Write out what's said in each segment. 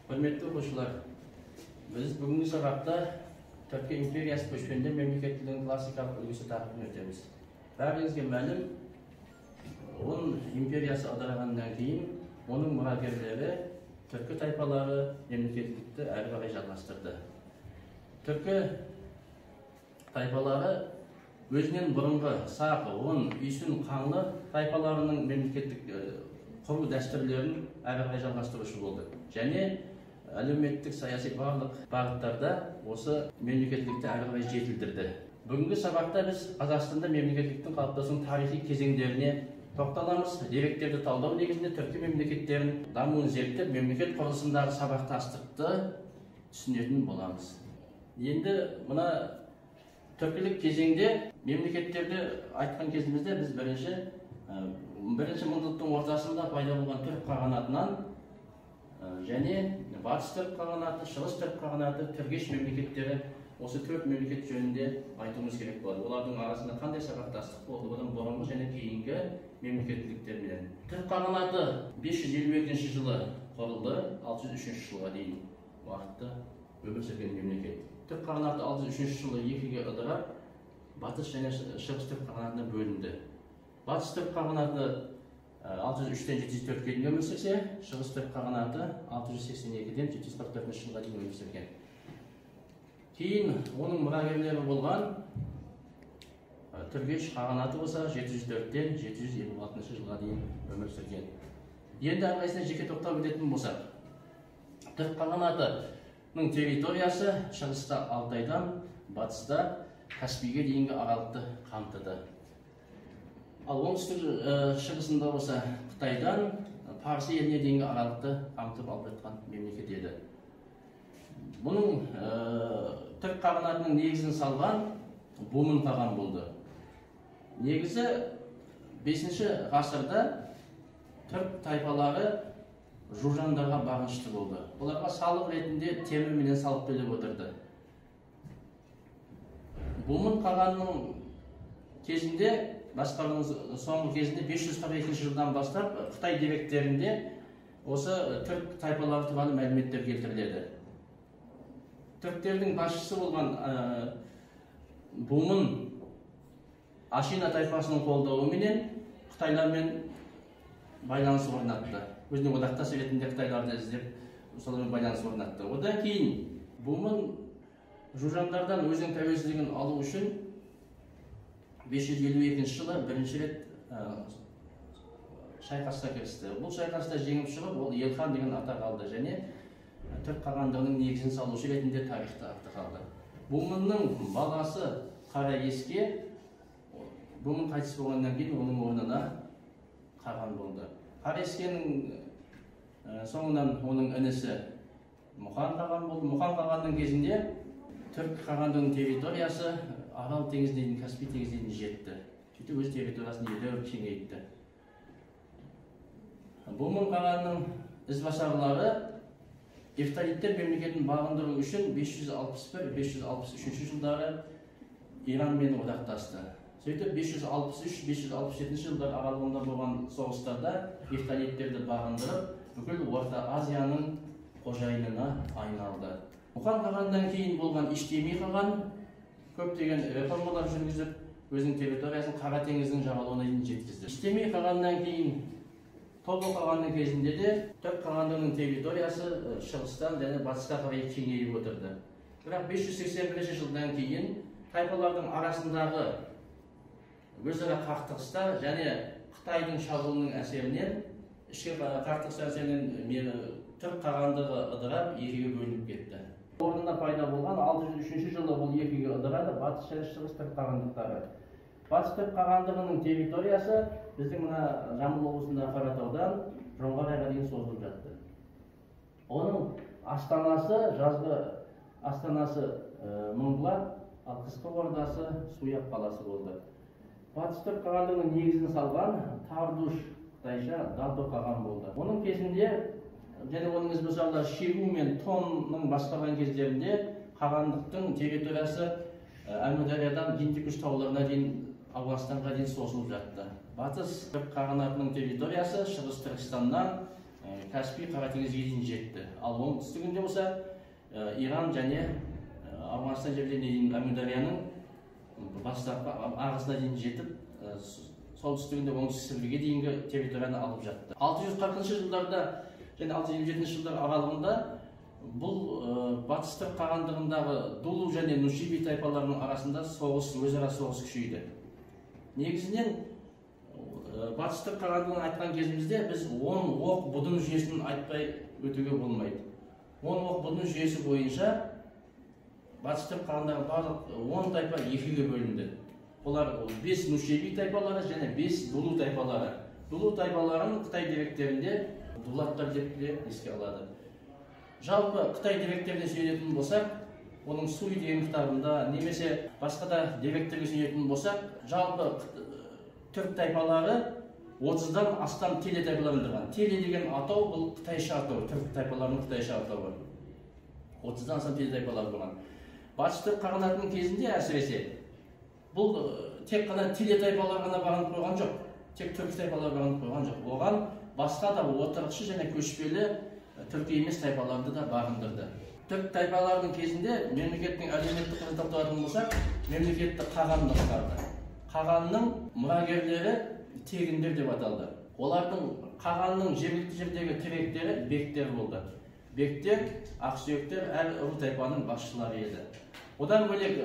Құрметті оқушылар, біз бүгінгі сабақта Түркі империясы көшпенділер мемлекеттілігінің классикалық үлгісі тақырыбын өтеміз. Бәріңізге мәлім, Ғұн империясы ыдырағаннан кейін оның мұрагерлері түркі тайпалары мемлекеттілікті әрі қарай жалғастырды. Түркі тайпалары өзінен бұрынғы Сақ, Ғұн, Үйсін, Қаңлы тайпаларының мемлекеттік құру дәстүрлерін әрі қарай жалғастырушы болды. Және әлеуметтік саяси барлық бағыттарда осы мемлекеттілікті әрі қарай жетілдірді. Бүгінгі сабақта біз Қазақстанда мемлекеттіліктің қалыптасуының тарихи кезеңдеріне тоқталамыз. Деректерді талдау негізінде түркі мемлекеттерінің дамуын зерттеп, мемлекет құрылысындағы сабақтастықты түсінетін боламыз. Енді мына түркілік кезеңде мемлекеттерді айтқан кезімізде біз бірінші мыңжылдықтың ортасында пайда болған түрік қағанатынан және Батыс түрік қағанаты, Шығыс түрік қағанаты, Түргеш мемлекеттері, осы төрт мемлекет жөнінде айтуымыз керек болады. Олардың арасында қандай сабақтастық болды, одан бұрынғы және кейінгі мемлекеттіліктермен. Түрік қағанаты 552 жылы құрылды, 603 жылға дейін уақытта өмір сүрген мемлекет. Түрік қағанаты 603 жылы екіге ыдырап, Батыс және Шығыс түрік қағанатына бөлінді. Батыс түрік қағанаты 603-тен 704-ке дейін өмір сүрсе, Шығыс түрік қағанаты 682-ден 744 жылға дейін өмір сүрген. Кейін оның мұрагерлері болған Түргеш қағанаты болса 704-тен 756 жылға дейін өмір сүрген. Енді әрқайсысына жеке тоқтап өтетін болсақ, Түрік қағанатының территориясы шығыста Алтайдан, батыста Каспийге дейінгі аралықты қамтыды. Ал оңтүстік шығысында болса Қытайдан Парсы еліне дейінгі аралықты қамтып алып жатқан мемлекет еді. Бұның түрік қағанатының негізін салған Бумын қаған болды. Негізі 5 ғасырда түрік тайпалары жужандарға бағынышты болды. Оларға салық ретінде темір менен салық төлеп отырды. Бумын қағанның кезінде, басқаруының соңғы кезінде 542 жылдан бастап Қытай деректерінде осы түрік тайпалары туралы мәліметтер келтіріледі. Түріктердің басшысы болған Бумын Ашина тайпасының қолдауыменен қытайлармен байланыс орнатты. Өзінің одақтас ретінде қытайларды іздеп, солармен байланыс орнатты. Одан кейін Бумын жужандардан өзінің тәуелсіздігін алу үшін 552 жылы бірінші рет шайқасқа кірісті. Бұл шайқаста жеңіп шығып, ол Елхан деген атақ алды және түрік қағандығының негізін салушы ретінде тарихта аты қалды. Бумынның баласы Қара Еске Бумын қайтыс болғаннан кейін оның орнына қаған болды. Қара Ескенің соңынан оның інісі Мұқан қаған болды. Мұқан қағанның кезінде түрік қағандығының территориясы Арал теңізіне дейін, Каспий теңізіне дейін жетті. Сөйтіп өз территориясын едәуір кеңейтті. Бумын қағанның ізбасарлары Эфталиттер мемлекетін бағындыру үшін 561-563 жылдары Иранмен одақтасты. Сөйтіп 563-567 жылдар аралығында болған соғыстарда эфталиттерді бағындырып, бүкіл Орта Азияның қожайынына айналды. Мұқан қағаннан кейін болған Иштеми қаған көптеген реформалар жүргізіп, өзінің территориясын Қара теңіздің жағалауына дейін жеткізді. Иштеми қағаннан кейін Тобыл қағанның кезінде де түрік қағандығының территориясы шығыстан және батысқа қарай кеңейіп отырды. Бірақ 581 жылдан кейін тайпалардың арасындағы өзара қақтығыстар және Қытайдың шабуылының әсерінен, ішкі қақтығыс әсерінен түрік қағандығы ыдырап екіге бөлініп кетті. Орнында пайда болған 603 жылы бұл екіге ыдырады Батыс және Шығыс түрік қағандықтары. Батыс түрік қағандығының территориясы біздің мына Жамбыл облысындағы Қаратаудан Жоңғарайға дейін созылып жатты. Оның астанасы, жазғы астанасы Мыңбұлақ, ал қысқы ордасы Суяқ қаласы болды. Батыс түрік қағандығының негізін салған Тардуш, қытайша Дадо қаған болды. Оның кезінде және оның ізбасарлары Шегу мен Тонның басқарған кездерінде қағандықтың территориясы Әмудариядан Гиндикуш тауларына дейін, Ауғанстанға дейін созылып жатты. Батыс түрік қағанатының территориясы Шығыс Түркістаннан Каспий Қара теңізге дейін жетті. Ал оңтүстігінде болса Иран және Ауғанстан жерлеріне дейін, Әмударияның бастапқы ағысына дейін жетіп, солтүстігінде Оңтүстік Сібірге дейінгі территорияны алып жатты. 640 жылдарда және 657 жылдар аралығында бұл Батыс Түрік қағандығындағы Дулу және Нушиби тайпаларының арасында соғыс, өзара соғыс күшейді. Негізінен Батыс Түрік қағандығын айтқан кезімізде біз 10 оқ бұдын жүйесін айтпай өтуге болмайды. 10 оқ бұдын жүйесі бойынша Батыс Түрік қағандығы барлық 10 тайпа екіге бөлінді. Олар 5 Нушиби тайпалары және 5 Дулу тайпалары. Дулу тайпаларын Қытай деректерінде дулаттар деп те еске алады. Жалпы Қытай деректеріне сүйенетін болсақ, оның Суй деген кітабында немесе басқа да деректерге сүйенетін болсақ, жалпы түрік тайпалары 30-дан астам теле тайпаларын тұрған. Теле деген атау бұл қытайша атау, түрік тайпаларының қытайша атауы. 30-дан астам теле тайпалары болған. Батыс Түрік қағанатының кезінде әсіресе бұл тек қана теле тайпалары ғана бағынып қойған жоқ, тек түрік тайпалары бағынып қойған жоқ. Оған басқа да отырықшы және көшпелі түркі емес тайпаларды да бағындырды. Түрік тайпаларының кезінде мемлекеттің әлеуметтік құрылымын тоқталатын болсақ, мемлекетті қаған басқарды. Қағанның мұрагерлері тегіндер деп аталды. Олардың қағанның жергілікті жердегі тіректері бектер болды. Бектер, ақсүйектер әр ру тайпаның басшылары еді. Одан бөлек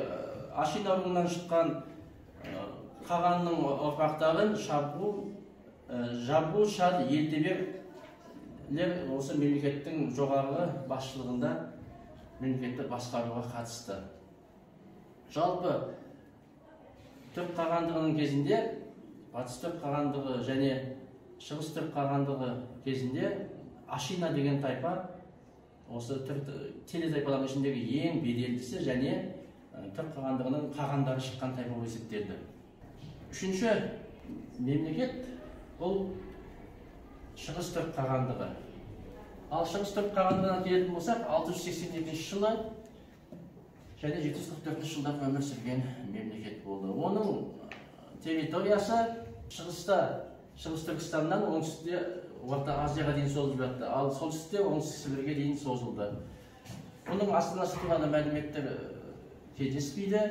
Ашина руынан шыққан қағанның ұрпақтарын Шабу, Жабу, Шад, Елтеберлер осы мемлекеттің жоғарғы басшылығында мемлекетті басқаруға қатысты. Жалпы Түрік қағандығының кезінде, Батыс Түрік қағандығы және Шығыс Түрік қағандығы кезінде Ашина деген тайпа осы теле тайпалардың ішіндегі ең беделдісі және Түрік қағандығының қағандары шыққан тайпа болып есептелді. Үшінші мемлекет бұл Шығыс Түрік қағандығы. Ал Шығыс Түрік қағандығына келетін болсақ, 682 жылы және 744 жылда өмір сүрген мемлекет болды. Оның территориясы шығыста Шығыс Түркістаннан оңтүстікте Орта Азияға дейін созылып жатты, ал солтүстікте Оңтүстік Сібірге дейін созылды. Оның астанасы туралы мәліметтер кездеспейді.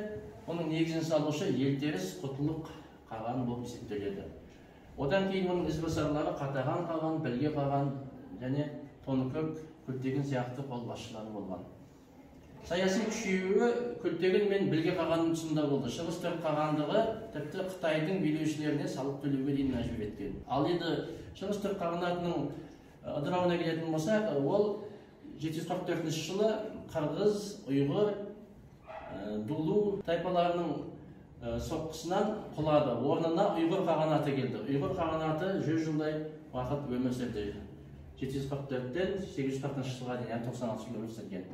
Оның негізін салушы Елтеріс Құтлық қаған болып есептеледі. Одан кейін оның ізбасарлары Қатаған қаған, Білге қаған және Тоныкөк, Күлтегін сияқты қолбасшылары болған. Саяси күшеюі Күлтегін мен Білге қағанның тұсында болды. Шығыс Түрік қағандығы тіпті Қытайдың билеушілеріне салық төлеуге дейін мәжбүр еткен. Ал енді Шығыс Түрік қағанатының ыдырауына келетін болсақ, ол 744 жылы Қырғыз, Ұйғыр, Дулу тайпаларының соққысынан құлады. Орнына Ұйғыр қағанаты келді. Ұйғыр қағанаты 100 жылдай уақыт өмір сүрді. 744-тен 840 жылға дейін, яғни 96 жыл өмір сүрген.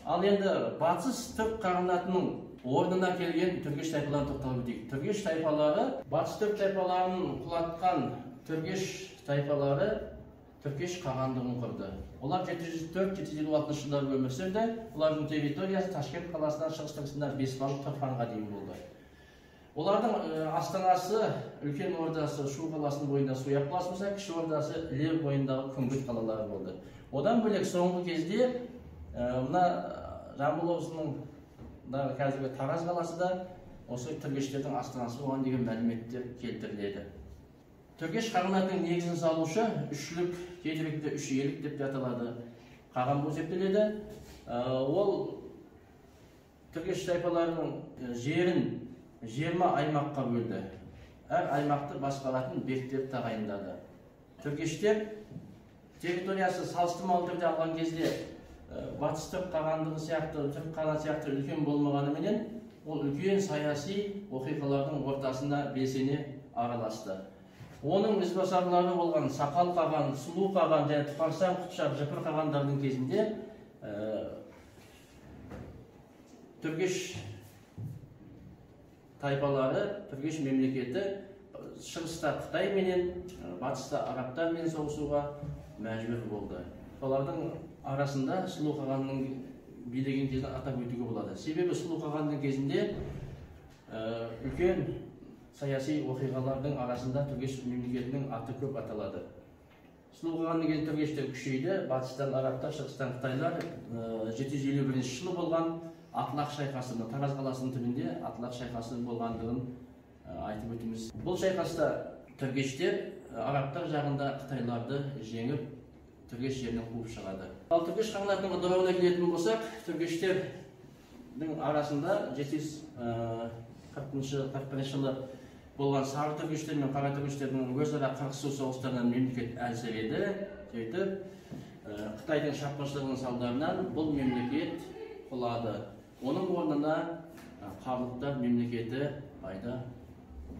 Ал енді Батыс Түрік қағанатының орнына келген түргеш тайпаларына тоқталып өтейік. Түргеш тайпалары, Батыс Түрік тайпаларын құлатқан түргеш тайпалары Түркеш қағандығын құрды. Олар 704-756 жылдары өмір сүрді. Олардың территориясы Ташкент қаласынан Шығыс Түркістаннан Бесбалық Тұрфанға дейін болды. Олардың астанасы үлкен ордасы Шу қаласының бойында Суяқ қаласы болса, кіші ордасы Іле бойындағы Күңгірт қалалары болды. Одан бөлек соңғы кезде мына Жамбыл облысының қазіргі Тараз қаласы да осы түргештердің астанасы болған деген мәліметтер келтіріледі. Түргеш қағанатының негізін салушы үшлік, кейдіректе үш елік деп те аталады, қаған болып есептеледі. Ол түргеш тайпаларының жерін 20 аймаққа бөлді. Әр аймақты басқаратын бектер тағайындады. Түргештер территориясы салыстырмалы түрде алған кезде Батыс Түрік қағандығы сияқты, Түрік қағанаты сияқты үлкен болмағанымен, ол үлкен саяси оқиғалардың ортасында белсене араласты. Оның ізбасарлары болған Сақал қаған, Сұлу қаған және Тұқарсан, Құтшақ, Жыпыр қағандардың кезінде түргеш тайпалары, түргеш мемлекеті шығыста Қытай менен, батыста арабтармен соғысуға мәжбүр болды. Солардың арасында Сұлу қағанның билеген кезін атап өтуге болады. Себебі Сұлу қағанның кезінде үлкен саяси оқиғалардың арасында түргеш мемлекетінің аты көп аталады. Сұлу қағаннан кейін түргештер күшейді. Батыстан арабтар, шығыстан қытайлар. 751 жылы болған Атлақ шайқасы, Тараз қаласының түбінде Атлақ шайқасы болғандығын айтып өтеміз. Бұл шайқаста түргештер арабтар жағында қытайларды жеңіп, түргеш жерінен қуып шығады. Ал түргеш қағанатының ыдырауына келетін болсақ, түргештердің арасында 741 жылы болған сары түргештер мен қара түргештердің өзара қырқысу соғыстарынан мемлекет әлсіреді. Сөйтіп, Қытайдың шапқыншылығының салдарынан бұл мемлекет құлады. Оның орнына қарлықтар мемлекеті пайда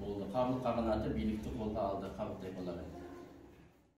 болды. Қарлық қағанаты билікті қолға алды, қарлық тайпалары.